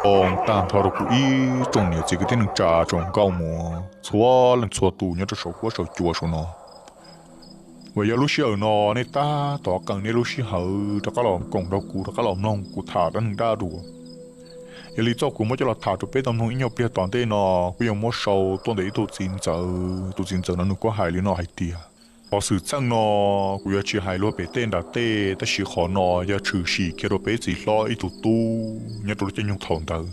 Ua tag nrho rau kuv ib tsoom niam txiv kwv tij neej tsa tsoom nkauj muam txhua leej txhua tus nyob rau saum huab saum cua saum no, uas yog lub sij hawm no nej tab tom qee nej lub sij hawm rov qab los koom nrog kuv rov qab los mloog kuv tham dab neeg dab dua. Yog li txoj kuv muab coj los tham rau peb tau mloog ib nyuag pliag tom ntej no, kuj yog muab sau tuaj ntawm ib tug txiv ntxawm. Tus txiv ntxawm no nws kuj hais li no hais tias, qhov xwm txheej no kuv yuav tsis hais luag pem tej nram tej, tab sis qhov no yog tshwm sim kiag rau peb txiv hlob ib tug tub nyob rau lub caij nyoog thaum ntawd,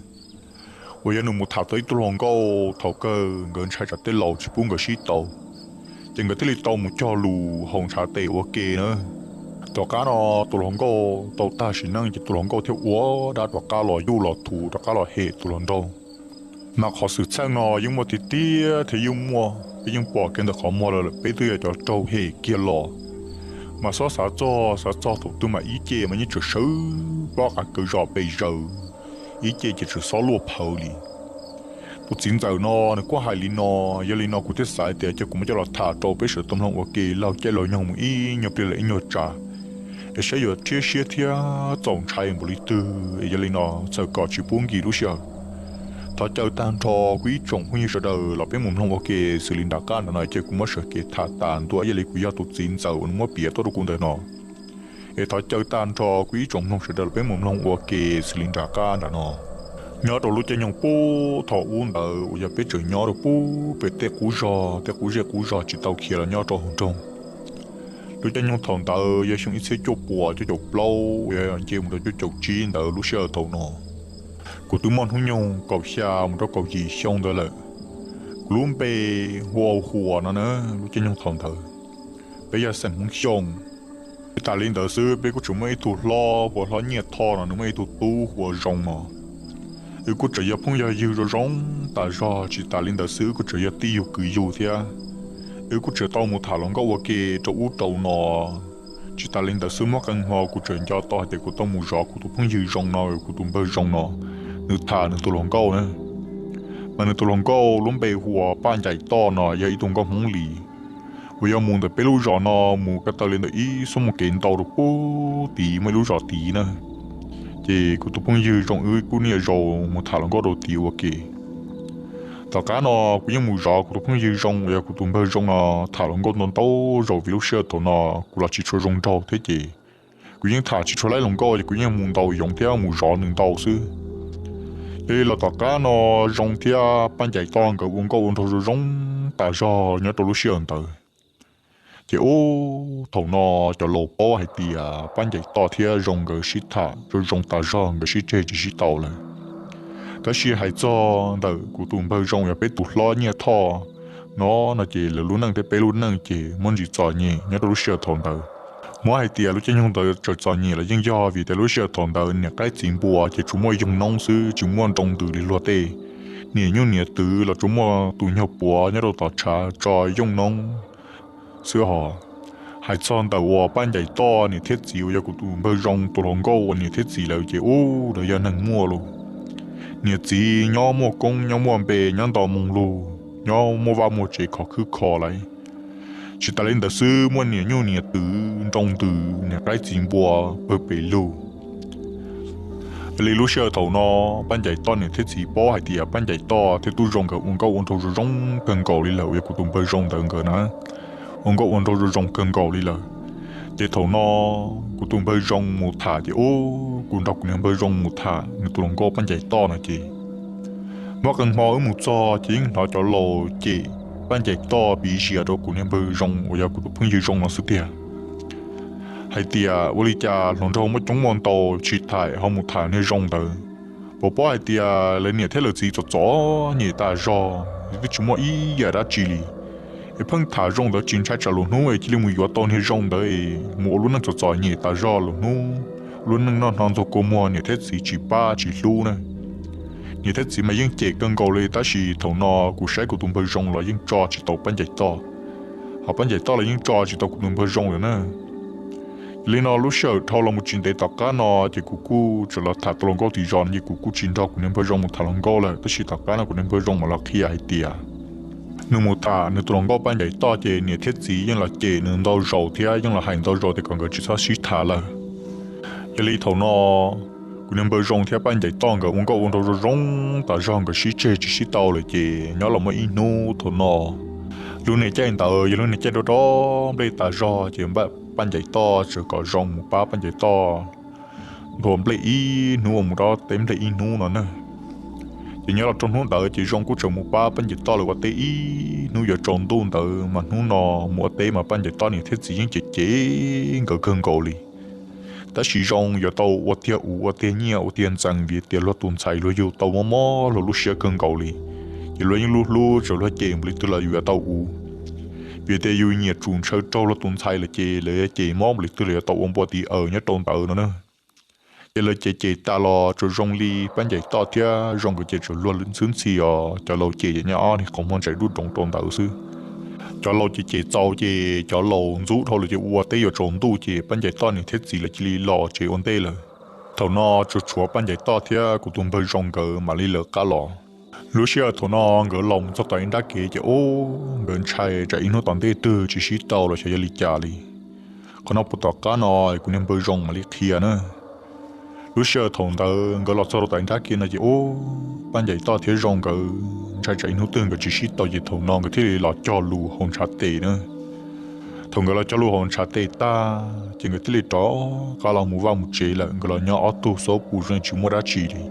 uas yog nws mus tham tau ib tug hluas nkauj thaum kawg nkawd ntshai tsam tej laus tsis pub nkawd sib tau, ces nkawd thiaj li tau mus cog lus haus ntshav tes ua ke na. Tom qab no tus hluas nkauj tau tag sim neej ces tus hluas nkauj thiaj ua dab rov qab los yuj los thuv rov qab los hem tus hluas nraug. Mas qhov xwm txheej no yeej muaj tiag tiag thiab yeej muaj, peb yeej pom kiag ntawm qhov muag lawm, peb twb yog cov raug hem kiag los. Mas xob xav txog xav txog thaum twg mas ib ce mas yeej tseem sawv plob qav kaws zom pes zaws, ib ce ces tseem xob luaj phawv li. Tus txiv ntxawm no nws kuj hais li no, yog li no kuv thiaj xav tias cia kuv muab coj los tham rau peb sawv daws tau mloog ua ke laug caij laug nyoog mus ib nyuag pliag lawm ib nyuag tsam, es saib yuav rhiab siab thiab txaus ntshai npaum li twg. Es yog li no txhawm kom tsis pub nkim lub sij hawm, thov caw tag nrho kuv ib tsoom phooj ywg sawv daws los peb mus mloog ua ke xws li nram qab nram no, cia kuv muab sawv kev tham tas ntua ib yam li kuv yog tus txiv ntxawm uas nws muab piav tuaj rau kuv ntawm no. Es thov caw tag nrho kuv ib tsoom mloog sawv daws los peb mus mloog ua ke xws li nram qab nram no. Nyob rau lub caij nyoog puag thaum ub ntawd uas yog peb tseem nyob rau puag pem tej qub zog, tej qub zej qub zog tsis tau khiav los nyob rau hauv nroog. Lub caij nyoog thaum ntawd yog xyoo ib txhiab cuaj puas cuaj caum plaub uas yog nce mus rau cuaj caum tsib ntawd lub sij hawm thaum no. Kuv twb muaj hnub nyoog kaum xya mus rau kaum yim xyoo ntawd lawm. Kuv lub npe hu ua Huas no na, lub caij nyoog thaum ntawd peb yog xeem Hmoob Xyooj. Tsis tas li ntawd xwb peb kuj tseem muaj ib tug hlob hu ua Hlob Nyiaj Thoj no, nws muaj ib tug tub hu ua Zoo no. Wb kuj tseem yog phooj yog ywg zoo zoo tas zog, tsis tas li ntawd xwb wb kuj tseem yog tij yug kwv yug thiab. Wb kuj tseem tau mus tham hluas nkauj ua ke rau ub rau no. Tsis tas li ntawd xwb muaj qee hmo kuv tseem nco tau hais tias kuv tau mus zov kuv tus phooj ywg Zoo no, kuv tus npawg Zoo no, nws tham nws tus hluas nkauj na. Mas nws tus hluas nkauj lub npe hu ua Paj Ncaim Toj no, yog ib tug nkauj Hmoob Lis uas yog mus ntawm peb lub zos no mus ko taw li ntawm ib xuab moos kev ntau rau puag tid muaj ib lub zos tid na. Ces kuv tus phooj ywg Zoo wb kuj niaj zaus mus tham hluas nkauj rau tid ua ke. Tom qab no kuv yeej mus zov kuv tus phooj ywg Zoo uas yog kuv tus npawg Zoo no tham hluas nkauj ntau ntau zaus vim lub sij hawm thaum no kuv los tsis tshua zoo nraug thiab ces kuv yeej tham tsis tshua laib hluas nkauj ces kuv yeej mus ntaus yoov thiab mus zov nws ntau xwb. Yog li los tom qab no Zoo thiab Paj Ncaim Toj nkawd ua nkauj ua nraug zoo zoo tas zog nyob rau lub sij hawm ntawd. Ces ub thaum no cov laus paub hais tias Paj Ncaim Toj thiab Zoo nkawd sib tham zoo zoo tas zog nkawd sib tseg tsis sib tau lawm. Tab sis hais txog ntawm kuv tus npawg Zoo uas peb tus hlob Nyiaj Thoj no, no ces lawv lub neej thiab peb lub neej ces muaj ntsis txom nyem nyob rau lub sij hawm thaum ntawd. Muab hais tias lub caij nyoog ntawd tseem txom nyem los yeej yog vim tias lub sij hawm thaum ntawd niam qaib txiv npua ces tsuas muaj yoog noob xwb tsis muaj nroo ntws li luag tej. Niam nyuj niam twv los tsuas muaj tus nyuag puav nyob rau tom tshav tso yooj noob xwb hos. Hais txog ntawm uas Paj Ncaim Toj niam thiab txiv uas yog kuv tus npawg Zoo tus hluas nkauj uas niam thiab txiv lawv ces ub lawv yog neeg muaj lus. Niam txiv nyob muaj koob nyob muaj npe nyob nto moo lug nyob muaj vaj muaj tsev khov khwb kho lawm. Tsis tas li ntawd xwb muaj niam nyuj niam twv nroo ntws niam qaib txiv npua pawg pes lug. Yog li lub sij hawm thaum no Paj Ncaim Toj niam thiab txiv paub hais tias Paj Ncaim Toj thiab Tub Zoo nkawd ua nkauj ua nraug zoo zoo kawg nkaus li lawm uas yog kuv tus npawg Zoo ntawd nkawd na, ua nkauj ua nraug zoo zoo kawg nkaus li lawm. Ces thaum no kuv tus npawg Zoo mus tham ces ub kuv nrog kuv niag npawg Zoo mus tham nws tus hluas nkauj Paj Ncaim Toj no ces muaj qee hmo wb mus txog ces yeej hnov cov laus cem Paj Ncaim Toj piv zias rau kuv niag npawg Zoo uas yog kuv tus phooj ywg Zoo no xwb tiag. Hais tias ua li cas hluas nraug muaj coob muaj ntau tsis tham ho mus tham niag Zoo ntawd. Puas paub hais tias lawv niam thiab lawv txiv txom txom nyem tas zog twb tsis muaj ib yam dab tsi li, es pheej tham Zoo ntawd tsis ntshai tsam lwm hnub es cia li mus yuav tau niag Zoo ntawd es mus ua lub neej txom txom nyem tas zog lwm hnub, ua lub neej noj hno ntxuag kua muag niam thiab txiv tsis pab tsis hlub na. Niam thiab txiv mas yeej cem kawg nkaus li tab sis thaum no kuv saib kuv tus npawg Zoo los yeej tso tsis tau Paj Ncaim Toj, ho Paj Ncaim Toj los yeej tso tsis tau kuv tus npawg Zoo lawm na. Yog li no lub sij hawm dhau los mus tsis ntev tom qab no ces kuv kuj tseem los tham tus hluas nkauj tim zos no ces kuv kuj tsis nrog kuv niag npawg Zoo mus tham hluas nkauj lawm tab sis tom qab no kuv niag npawg Zoo mam los qhia hais tias nws mus tham nws tus hluas nkauj Paj Ncaim Toj ces niam thiab txiv yeej los cem nws ntau zaus thiab yeej los hais ntau zaus tias kom nkawd tsis txhob sib tham lawm. Yog li thaum no Kuv niag npawg Zoo thiab Paj Ncaim Toj nkawd ua nkauj ua nraug zoo zoo tas zog, nkawd sib tseg tsis sib tau lawm ces nyob los muaj ib hnub thaum no, lub niag caij ntawd yog lub niag caij nroj nroj nplej tas zog ces Paj Ncaim Toj txawm kom Zoo mus pab Paj Ncaim Toj nthua nplej ib hnub, ua mus dob teb nplej ib hnub no na. Ces nyob los rau hnub ntawd ces Zoo kuj txawm mus pab Paj Ncaim Toj lawv ua teb ib hnub yuav tsaus ntuj ntawd, mas hnub no mus ua teb mas Paj Ncaim Toj niam thiab txiv yeej cem cem nkawd kawg nkaus li. Tab sis Zoo yuav tau ua tiag uv ua tiag nyiaj ua tiag ntxees vim tias luag tus ntxhais luag yug tau mob mob luag lub siab kawg nkaus li. Ces luag yeej lub hlub txawm luag cem npaum li twg los yus yuav tau uv, vim tias yus nyiam tsum ntshaw raug luag tus ntxhais lawm ces lawv yuav cem mob npaum li twg los yuav tau ua npua tiv aws nyob rau ntawd no na. Ces lawv cem cem tas los tsuas zoo li Paj Ncaim Toj thiab Zoo nkawd ces tsuas luag ntxhwb ntxhi os, cov laus cem ces nyob ob niag qhov muag ntsaim dub doov rau ntawd xwb. Cov laus ces cem txaus ces cov laus ntxub dhau lawm ces ua teb yuav tsaus ntuj ces Paj Ncaim Toj niam thiab txiv lawv cia li los tsev ua ntej lawm. Thaum no tsuas tshuav Paj Ncaim Toj thiab kuv tus npawg Zoo nkawd mam li lawv qab los. Lub sij hawm thaum no nkawd los mus txog tom ib nrab kev ces ub, nkawd ntshai tsam ib hnub tom ntej twg tsis sib tau los xyov yog li cas li. Qhov no puas tom qab no kuv niag npawg Zoo mam li qhia na. Lub sij hawm thaum ntawd nkawd los txog rau tom ib nrab kev no ces ub, Paj Ncaim Toj thiab Zoo nkawd ntshai tsam ib hnub twg nkawd tsis sib tau ces thaum no nkawd thiaj li los cog lus haus ntshav tes na. Thaum nkawd los cog lus haus ntshav tes tag ces nkawd thiaj li rov qab los mus vaj mus tsev lawm, nkawd los nyob ob tug xob pus zoo tsis muaj dab tsi li.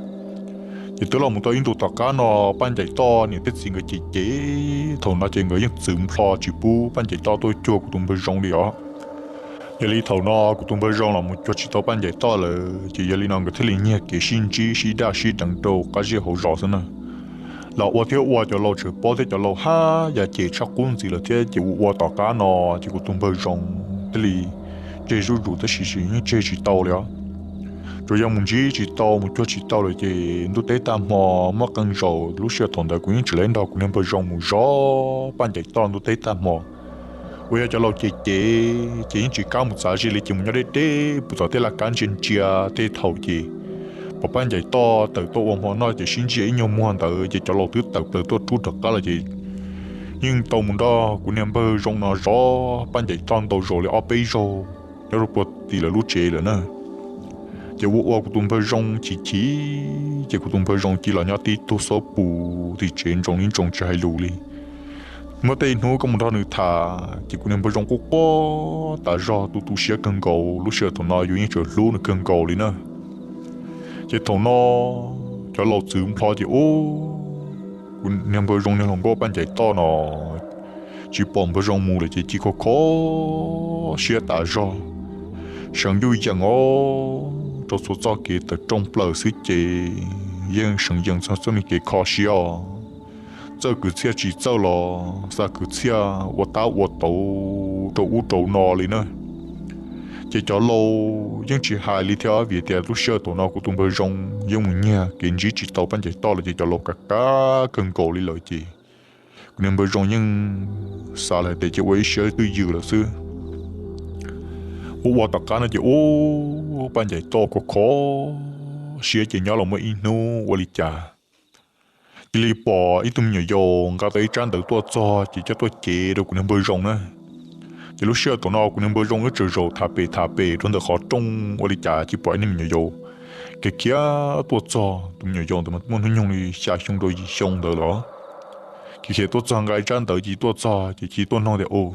Ces twb los mus tau ib ntus tom qab no Paj Ncaim Toj niam thiab txiv nkawd cem cem, thaum no ces nkawd yeej txwv nplho tsis pub Paj Ncaim Toj tuaj cuag kuv tus npawg Zoo li os. Yog li thaum no kuv tus npawg Zoo los mus cuag tsis tau Paj Ncaim Toj lawm ces yog li no nkawd thiaj li nyiag kev sib ntsib sib daj sib deev rau qab zej hauv zos xwb na. Los ua thiab ua cov laus tseem paub thiab cov laus haj yam cem tshaj qub ntxiv lawm thiab ces ua ua tom qab no ces kuv tus npawg Zoo thiaj li tseg zuj zus tab sis yeej tseg tsis tau li os. Tsuas yog mus ntsib tsis tau mus cuag tsis tau lawm ces ntuj teb tag hmo muaj qee zaus lub sij hawm thaum ntawd kuv yeej tsis tau nrog kuv niag npawg Zoo mus zov Paj Ncaim Toj ntuj teb tag hmo. Uas yog cov laus cem cem ces yeej tsis kam mus txav ze li ces mus nyob deb deb puag tom tej laj kab ntsia ntsia tej thaum ces pom Paj Ncaim Toj tawm tuaj ua hmo noj ces sib ntsia ib nyuag muag ntawd ces cov laus twb tawm plaws tuaj rub rov qab lawm ces yeej tau mus nrog kuv niag npawg Zoo no zov Paj Ncaim Toj ntau zaus li ob peb zaug nyob rau puag tim lawv lub tsev lawm na. Ces ua ua kuv tus npawg Zoo chim chim ces kuv tus npawg Zoo cia los nyob tib tug xob pus tim tsev ntsoov li ntsoov tsis hais lus li. Muaj tej hnub koj mus nrog nws tham ces kuv niag npawg Zoo quaj quaj tas zog tu tu siab kawg nkaus, lub sij hawm thaum no yus yeej tseem hlub nws kawg nkaus li na. Ces thaum no cov laus txwv nplho ces ub, kuv niag npawg Zoo niag hluas nkauj Paj Ncaim Toj no tsis pom npawg Zoo mus lawm ces cia kho kho siab tas zog, seev yuj yeem os, rau txhua txoj kev tawm rooj plaws xwb ces yeej seev yees txog txoj me kev kho siab os. Txawj kwv txhiaj tsis txawj los xa kwv txhiaj ua tab ua tauv rau ub rau no li na. Ces cov laus yeej tsis hais li thiab vim tias lub sij hawm thaum no kuv tus npawg Zoo yeej mus nyiag kev ntsib tsis tau Paj Ncaim Toj lawm ces cov laus kav kab kawg nkaus li lawm ces kuv niag npawg Zoo yeej xav lawm tias ces ua ib siab twj ywm lawm xwb. Ua ua tom qab no ces ub, Paj Ncaim Toj kho kho siab ces nyob los muaj ib hnub ua li cas cia li pom ib tug me nyuam yaus nqa tau ib tsab ntawv tuaj txog ces coj tuaj cev rau kuv niag npawg Zoo na. Ces lub sij hawm thaum no kuv niag npawg Zoo wb tseem zaum tham pem tham pem rau ntawm qhov rooj ua li cas cia pom ib niag me nyuam yaus khiav khiav tuaj txog. Tus me nyuam yaus ntawd mas muaj hnub nyoog li xya xyoo rau yim xyoo ntawd los. Khiav khiav tuaj txog nqa ib tsab ntawv cia tuaj txog ces cia tuaj nug tias, Au,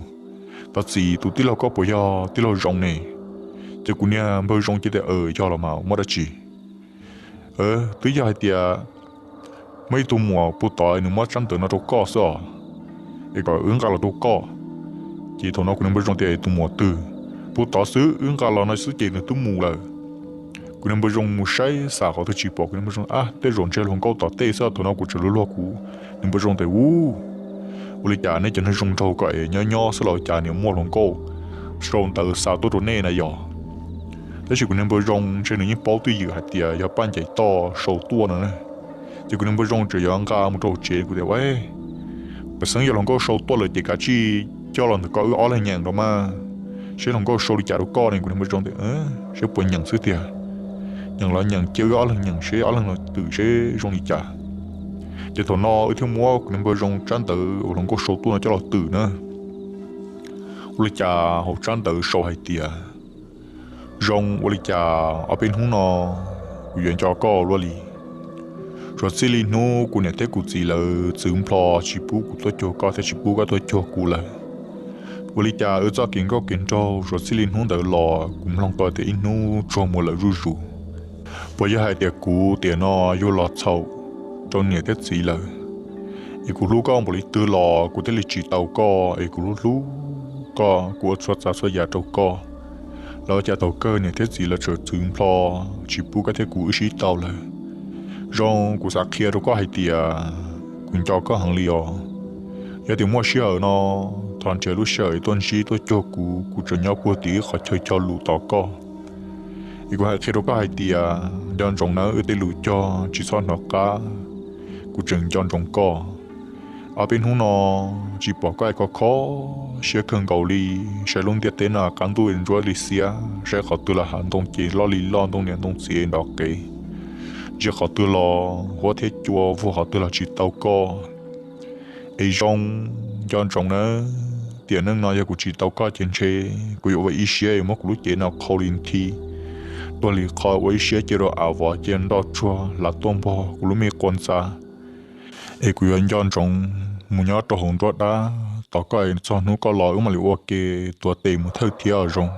thov txim, tus tij laug koj puas yog tij laug Zoo ne? Ces kuv niag npawg Zoo cia tias, Aws, yog los mas muaj dab tsi? Twb yog hais tias muaj ib tug muam puag tod nws muab tsab ntawv no rau koj xwb os, es kom wb nqa los rau koj. Ces thaum no kuv niag npawg Zoo tias, Tus muam twg? Puag tod xwb, wb nqa los no xwb ces nws twb mus lawm. Kuv niag npawg Zoo mus saib xav qhov twg tsis pom, kuv niag npawg Zoo, Ab, tej zaum ntshe hluas nkauj tom tej xwb. Thaum no kuv tseem luag luag kuv niag npawg Zoo tias, Ub, ua li cas nej cov neeg zoo nraug ko es nyob nyob xwb los cas niam muaj hluas nkauj sau ntawv xa tuaj rau nej na yog? Tab sis kuv niag npawg Zoo ntshe nws yeej paub twj ywm hais tias yog Paj Ncaim Toj sau tuaj no na. Ces kuv niag npawg Zoo tseem yuav nqa mus rau hauv tsev, kuv tias, Pam xeeb yog hluas nkauj sau tuaj lawm ces kav tsij coj los ntawm ko wb ob leeg nyeem rau mas, seb hluas nkauj sau li cas rau koj ne. Kuv niag npawg Zoo tias, Seb puas nyeem xwb tiag, nyeem los nyeem, cia wb ob leeg nyeem seb ob leeg los twm seb zoo li cas. Ces thaum no wb thiaj muab kuv niag npawg Zoo tsab ntawv uas hluas nkauj sau tuaj no coj los twm na. Ua li cas hauv tsab ntawv sau hais tias, Zoo, ua li cas ob peb hnub no kuv yuav nco koj luaj li. Suav txij li hnub kuv niam thiab kuv txiv lawv txwv nplho tsis pub kuv tuaj cuag koj thiab tsis pub koj tuaj cuag kuv lawm, ua li cas wb txoj kev nkauj kev nraug suav txij li hnub ntawd los kuv mloog tau tias ib hnub tsuag mus lawm zuj zus. Puas yog hais tias kuv tiam no yug los txhaum rau niam thiab txiv lawm, es kuv hlub koj npaum li twg los kuv thiaj li tsis tau koj, es kuv hlub hlub koj, kuv ua txhua tsav txhua yam rau koj, los ua cas thaum kawg niam thiab txiv lawv tseem txwv nplho tsis pub koj thiab kuv wb sib tau lawm? Zoo, kuv xav qhia rau koj hais tias kuv nco koj heev li os. Yog tias muaj sij hawm no, thov nrhiav lub sij hawm tuaj ntsib tuaj cuag kuv, kuv tseem nyob puag tim wb qhov chaw cog lus tos koj. Es kuv hais qhia rau koj hais tias nco ntsoov nawb, wb tej lus cog tsis txhob hnov qab, kuv tseem nco ntsoov koj. Ob peb hnub no tsis pom koj es kho kho siab kawg nkaus li, saib lub ntiaj teb no qab ntuj ntsuab li xiab, saib qhov twg los hav ntoo ces loj li loj, ntoo niam ntoo txiv nrov qev, ntsia qhov twg los huab thiab cua, vuag qhov twg los tsis tau koj. Es Zoo, nco ntsoov nawb, tiam neej no yog kuv tsis tau koj ces ntshe kuv yuav ua ib siab muab kuv lub cev no qhau li nthi, tuag li qhov, ua ib siab cia rau av vov cia nroj tsuag hlav tuaj npog kuv lub me quav ntxa. Es kuv yuav nco ntsoov mus nyob rau hauv nruab dab tos koj, txog hnub koj los wb mam li ua ke tuav tes mus thawj thiab os Zoo.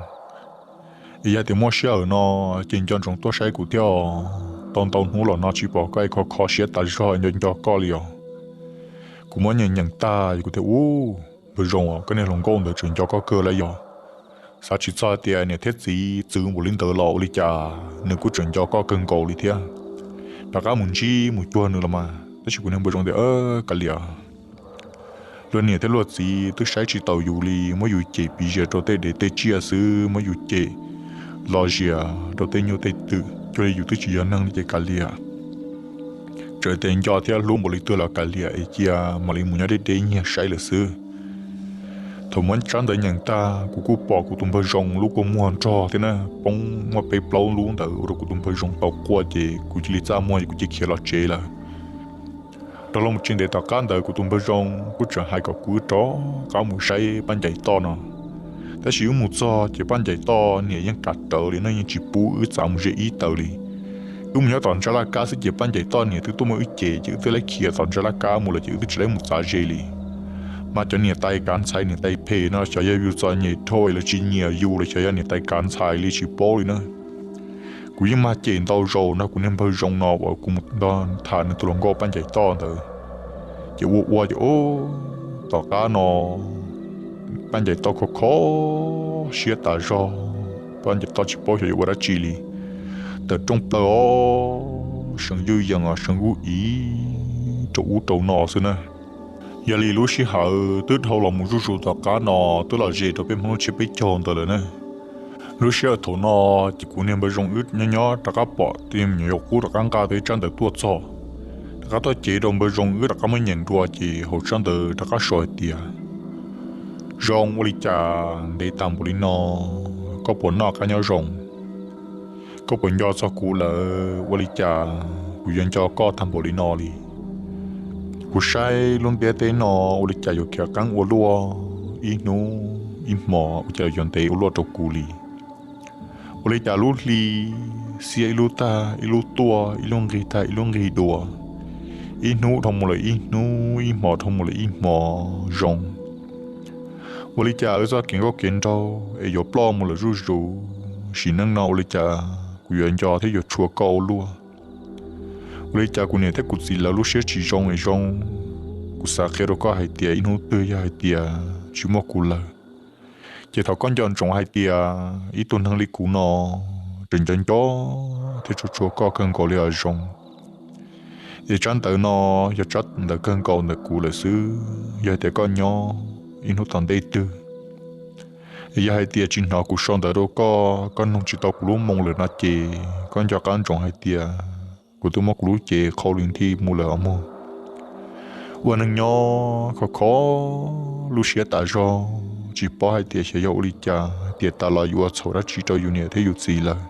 Es yog tias muaj sij hawm no ces nco ntsoov tuaj saib kuv thiab os, tau ntau hnub los no tsis pom koj es kho kho siab tas zog, nco nco koj li os. Kuv muab nyeem nyeem tag kuv tias, ub, npawg Zoo, koj niag hluas nkauj ntawd tseem nco koj kawg li yog. Xav tsis txog tias niam thiab txiv txwv npaum li ntawd los ua li cas nws kuj tseem nco koj kawg nkaus li thiab. Rov qab mus ntsib mus cuag nws los mas, tab sis kuv niag npawg Zoo tias, kav liam, luag niam thiab luag txiv twb saib tsis taus yus li, muab yus cem piv zias rau tej dev tej tsiaj xwb, muab yus cem los zias rau tej nyuj tej twm, cuag li yus twb tsis yog neeg li ces kav liam. Txawm tias nco thiab hlub npaum li twg los kav liam es cia mam li mus nyob deb deb nyiag saib lawm xwb. Thaum muab tsab ntawv nyeem tag kuv kuj pom kuv tus npawg Zoo lub kua muag nrog thiab na, poob muaj peb plaub lub ntawd ua rau kuv tus npawg Zoo tau quaj ces kuv cia li txaj muag kuv cia khiav los tsev lawm. Rau los mus tsis ntev tom qab ntawd kuv tus npawg Zoo kuj tseem hais kom kuv rov qab mus saib Paj Ncaim Toj no. Tab sis wb mus txog ces Paj Ncaim Toj niam yeej kav rawv li no, yeej tsis pub wb txav mus ze ib taws li. Wb mus nyob tom ntsab laj kab xwb ces Paj Ncaim Toj niam twb tuaj muab wb cem ces wb twb laib khiav tom ntsab laj kab mus lawm ces wb twb tsis laib mus txav ze li. Mas cov niam tais kav ntxhais niam tais phem no xyov yog yus txom nyem dhau es lawv tsis nyiam yus los xyov yog niam tais kav ntxhais li tsis paub li na. Kuv yeej mag cem ntau zaus nrog kuv niag npawg Zoo no uas kuv mus nrog tham nws tus hluas nkauj Paj Ncaim Toj ntawd. Ces ua ua ces ub, tom qab no Paj Ncaim Toj kho kho siab tas zog, Paj Ncaim Toj tsis paub xyov yuav ua dab tsi li. Tawm rooj plaws os, seev ywj yees os, seev ub ib rau ub rau no xwb na. Yog li lub sij hawm twb dhau los mus zuj zus tom qab no twb los ze rau peb Hmoob lub tsiab peb caug ntawd lawm na. Lub sij hawm thaum no ces kuv niag npawg Zoo wb nyob nyob rov qab pom tej me nyuam yaus qub rov qab nqa tau ib tsab ntawv tuaj txog. Rov qab tuaj cev rau npawg Zoo wb rov qab muab nyeem dua ces hauv tsab ntawv rov qab sau hais tias, Zoo, ua li cas ntev tag npaum li no, koj puas noj qab nyob zoo? Koj puas nco txog kuv lawm? Ua li cas kuv yuav nco koj tag npaum li no li? Kuv saib lub ntiaj teb no ua li cas yuav khiav qeeb ua luaj, ib hnub ib hmo ua cas yuav ntev ua luaj rau kuv li. Ua li cas lub hli xiab ib lub tag ib lub tuaj, ib lub nqig tag ib lub nqig dua, ib hnub dhau mus lawm ib hnub, ib hmo dhau mus lawm ib hmo, Zoo. Ua li cas wb txoj kev nkauj kev nraug es yuav ploj mus lawm zuj zus, sim neej no ua li cas kuv yuav nco thiab yuav tshua koj ua luaj. Ua li cas kuv niam thiab kuv txiv lawv lub siab tsis zoo es Zoo. Kuv xav qhia rau koj hais tias ib hnub twg yog hais tias tsis muaj kuv lawm, ces thov koj nco ntsoov hais tias ib tug neeg li kuv no tseem nco nco thiab tshua tshua koj kawg nkaus li os Zoo. Es tsab ntawv no yog tsab ntawv kawg nkaus ntawm kuv lawm xwb, yog hais tias koj nyob ib hnub tom ntej twg, es yog hais tias tsis hnov kuv sau ntawv rau koj, koj mloog tsis tau kuv lub moo lawm no ces koj nco qab ntsoov hais tias kuv twb muab kuv lub cev qhau li nthi mus lawm os mog. Ua neeg nyob khov kho lub siab tas zog, tsis paub hais tias xyov yog ua li cas tiam tas los yuav ua txhaum dab tsi rau yus niam thiab yus txiv lawm.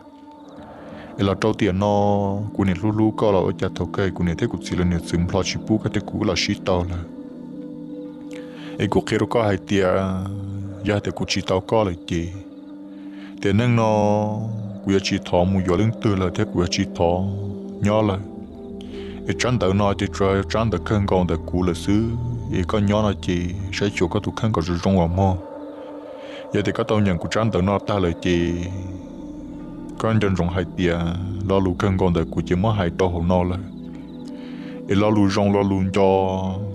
Es los rau tiam no, kuv niam hlub hlub koj los ua cas thaum kawg kuv niam thiab kuv txiv lawv niam txwv nplho tsis pub koj thiab kuv wb los sib tau lawm. Es kuv qhia rau koj hais tias, yog hais tias kuv tsis tau koj lawm ces, tiam neej no kuv yuav tsis thov mus yuav leej twg lawm thiab kuv yuav tsis thov nyob lawm. Es tsab ntawv no ces tsuas yog tsab ntawv kawg nkaus ntawm kuv lawm xwb, es koj nyob no ces saib xyuas koj tus kheej kom zoo zoo os mog. Yog tias koj tau nyeem kuv tsab ntawv no tag lawm ces koj nco ntsoov hais tias lo lus kawg nkaus ntawm kuv ces muab hais rau hauv no lawm. Es lo lus zoo lo lus nco,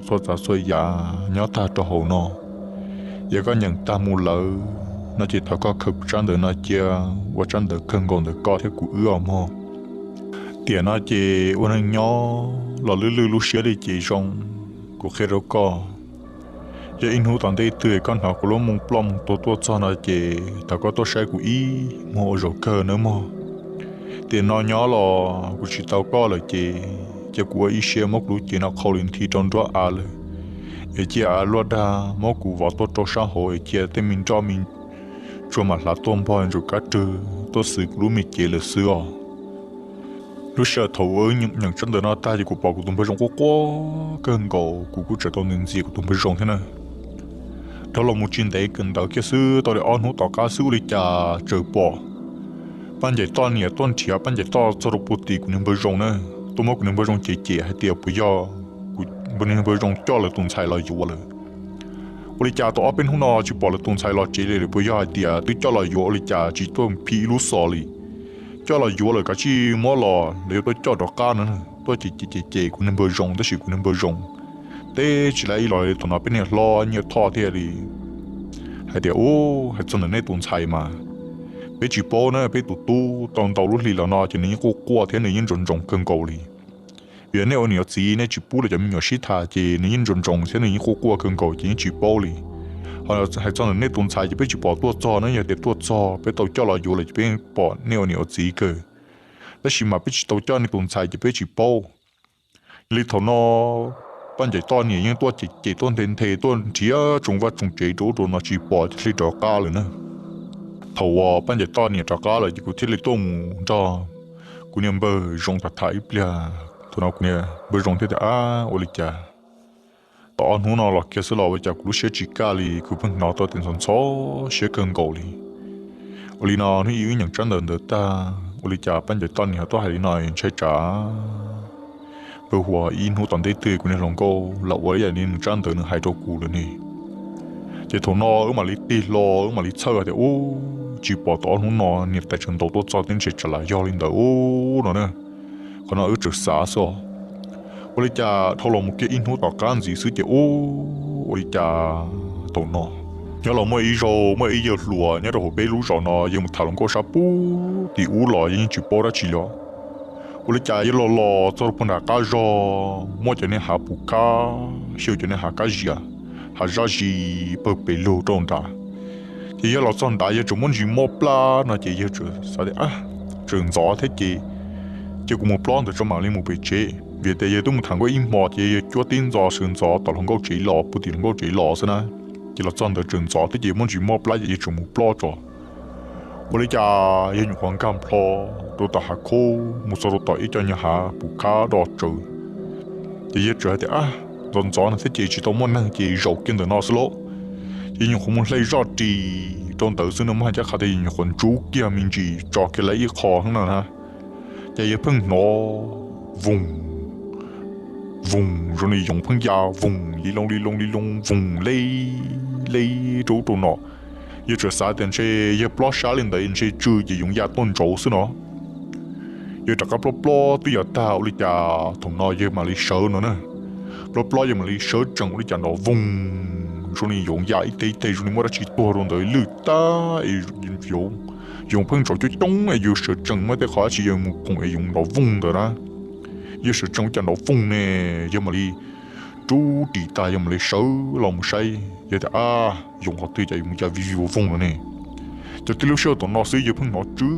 txhua tsav txhua yam nyob tag rau hauv no. Yog koj nyeem tag mus lawm no ces thov koj khaws kuv tsab ntawv no cia ua tsab ntawv kawg nkaus ntawm koj thiab kuv wb os mog. Tiam no ces ua neeg nyob los lwj lwj lub siab li ces zoo, kuv qhia rau koj, yog ib hnub tom ntej twg koj hnov kuv lub moo ploj moo tuag tuaj txog no ces thov koj tuaj saib kuv ib muag ua zaum kawg nawb mog. Tiam no nyob los kuv tsis tau koj lawm ces cia kuv ua ib siab muab kuv lub cev no qhau li nthi rau nruab av lawm, es cia av luaj dag muab kuv vov tuaj rau sab hauv es cia tej me nroj me tsuag mam hlav tuaj npog ntsaum kab rwg tuaj xwv kuv lub me cev lawm xwb os. Lub sij hawm thaum uas nyeem tsab ntawv no tag ces kuv pom kuv tus npawg Zoov quaj quaj kawg nkaus, kuv kuj tseem tau ntxias ntxias kuv tus npawg Zoov thiab na. Dhau los mus tsis ntev kawm ntawv kiag xwb tau li ob hnub tom qab xwb ua li cas txawm pom Paj Ncaim Toj niam tuaj nrhiav Paj Ncaim Toj txog rau puag tim kuv niag npawg Zoov na, tuaj muab kuv niag npawg Zoov cem cem hais tias puas yog kuv niag npawg Zoov coj lawv tus ntxhais los yuav lawm. Ua li cas tau ob peb hnub no tsis pom lawv tus ntxhais los tsev li lawm, puas yog hais tias twb coj los yuav ua li cas tsis tuaj phim ib lub xos li. Coj los yuav lawm kav tsij muab los lawv yuav tuaj coj rov qab no. Tuaj cem cem cem kuv niag npawg Zoov tab sis kuv niag npawg Zoov teb tsis lab ib los li. Thaum no peb niag hlob Nyiaj Thoj thiaj li hais tias, Ub, hais txog ntawm nej tus ntxhais mas peb tsis paub na, peb tus tub tau ntau lub hli los no ces nws yeej quaj quaj thiab nws yeej ntsoov ntsoov kawg nkaus li. Vim yog nej ua niam ua txiv nej tsis pub lawv cov me nyuam sib tham ces nws yeej ntsoov ntsoov thiab nws yeej quaj quaj kawg nkaus ces yeej tsis paub li. Ho hais txog ntawm nej tus ntxhais ces peb tsis pom tuaj txog na, yog tias tuaj txog peb tau coj los yuav lawm ces peb pom nej ua niam ua txiv kawg. Tab sis mas peb tsis tau coj nej tus ntxhais ces peb tsis paub. Yog li thaum no Paj Ncaim Toj niam yeej tuaj cem cem tuaj nthe nthe tuaj nrhiav tsoom vaj tsoom tsev rau ub rau no tsis pom ces thiaj li rov qab lawm na. Thaum uas Paj Ncaim Toj niam rov qab lawm ces kuv thiaj li tuaj mus nrog kuv niag npawg Zoov tham tham ib pliag. Thaum no kuv niag npawg Zoov thiaj tias, Ab, ua li cas tau ob hnub no los kiag xwb los ua cas kuv lub siab tsis kaj li, kuv pheej hnov tau tias ntxhov ntxhov siab kawg nkaus li. Ua li no hnub ib wb nyeem tsab ntawv ntawd tag, ua li cas Paj Ncaim Toj niam ho tuaj hais li no ntshai tsam npawg Huas ib hnub tom ntej twg kuv niag hluas nkauj los ua ib yam li nws tsab ntawv nws hais rau kuv lawm ne. Ces thaum no wb mam li tig hlo wb mam li txhawj tias, Ub, tsis pom tau ob hnub no niam tais tseem ntaus tuaj txog teb ntshe tsam lam yog li ntawd ub no na. Qhov no wb tseem xav xwb os. Ua li cas dhau los mus kiag ib hnub tom qab ntxiv xwb ces ub, ua li cas thaum no nyob los muaj ib zaug muaj ib yawg hluas nyob rau hauv peb lub zos no yawg mus tham hluas nkauj sab pub tim ub los yawg yeej tsis paub dab tsi li. Ua li cas yawg los los txog rau puag nram qab zog muaj cov niag hav puv khab xyaw cov niag hav kab zias, hav zaj zis pawg pes lug rau nrad. Ces yawg los txog nrad yawg tseem muab ntsis mob plab no ces yawg tseem xav tias, Tseem ntxov thiab ces cia kuv mus plob ntawd tso mam li mus pem tsev. Vim tias yawg twb mus tham nkauj ib hmo ces yawg cuab tib ntxov sawv ntxov tom hluas nkauj tsev los puag tim hluas nkauj tsev los xwb na. Ces los txog ntawd tseem ntxov thiab ces muab ntsis mob plab ces yawg tseem mus plob tso. Ua li cas yawg nyuam qhuav nkag nplho rau tom hav khaub mus txog rau tom ib co nyuag hav puv khab do tsawv. Ces yawg tseem hais tias, Ntxov ntxov no thiab ces tsis tau muaj neeg ces zaum kiag ntawm no xwb lauj. Ces yawg nyuam qhuav mus hle zoj ris rau ntawd xwb no muab hais ncaj qha tias yawg nyuam qhuav ntsub kiag me ntsis tso kiag lawm ib qho hnub no na. Ces yawg pheej hnov voos voos zoo li yoov pheej ya voos li loo li loo li loo voos le le rau ub rau no. Yawg tseem xav tias ntshe yawg plob sab li ntawd ntshe tsw ces yoov ya tuaj ntsauv xwb no. Yawg rov qab plob plob twb yuav tag ua li cas thaum no yawg mam li sawv no na. Plob plob yawg mam li sawv tsees ua li cas nrov voos zoo li yoov ya ib teg ib teg zoo li muaj dab tsi tuag rau ntawd lwj tag es yoov pheej ntsauv coob coob es yawg sawv tsees muaj tej qhov dab tsi yawg mus khoom es yoov nrov voos ntawd na. Yawg sawv tsees ua cas nrov voos ne, yawg mam li rub ris tas yawg mam li sawv los mus saib yawg tias, Ab, yoov qhov twg cas yuav mus ya vij vij voog voog no ne. Ces tib lub sij hawm tom no xwb yawg pheej hnov tsw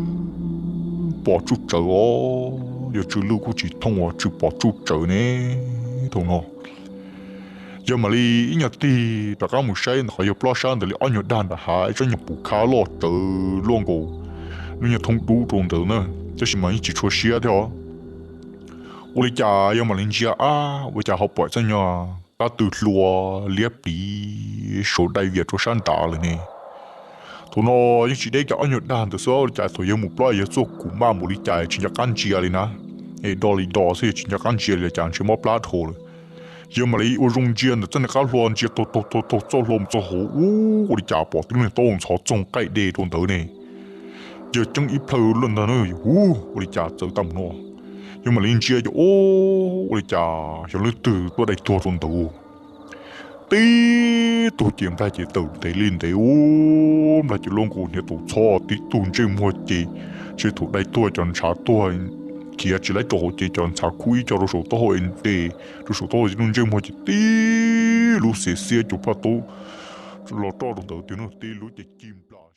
pom tsuj tsawv os, yawg tsw lwj kuj tsis thooj uas tsw pom tsuj tsawv ne. Thaum no yawg mam li ib nyuag tig rov qab mus saib ntawm qhov yawg plob sab ntawd li ob nyuag dag nram hav ib tsob nyuag puv khab loj tsawv luaj nkaus lub nyuag thoob dub rau ntawd na, tab sis mas yeej tsis tshua siab thiab os. Ua li cas yawg mam li ntsia, ab, ua cas ho pom txoj nyuag qab tw hlua liab pliv suav dai vias rau sab nrad lawm ne. Thaum no yeej tsis deb, cas ob nyuag dag ntawd xwb, ua li cas thaum yawg mus plob yawg txuag kuv maj mus li cas tsis nco qab ntsia li na. Es do li do xwb, tsis nco qab ntsia li cas, ntshe mob plab dhau lawm. Yawg mam li ua zoo ntsia ntawm txoj niag qab hlua, ntsia taug taug taug taug txoj hlua mus txog hauv, ub, ua li cas pom tib lub niag taub hau ntxhov txoog qaij de rau ntawd ne. Yawg ceeb ib plhaw lawm ntag na, ub, ua li cas txawv tag mus no. Yawg mam li ntsia ces, ub, ua li cas yog leej twg tuaj dai tuag rau ntawd. Tib tug ces nplaig ces tawm ntev li ntev, ub, nplaig ces luaj nkaus hniav taus txhob, tib tug ntsej muag ces, ntshe thaum dai tuag cov ntshav tuag khiav tsis laib rau hauv ces cov ntshav khub ib co rau saum taub hau es ntes rau saum taub hau, tib tug ntsej muag ces tib lub xiav xiab cov phaj taub los roj rau ntawd tiag, tib lub ces ci nplas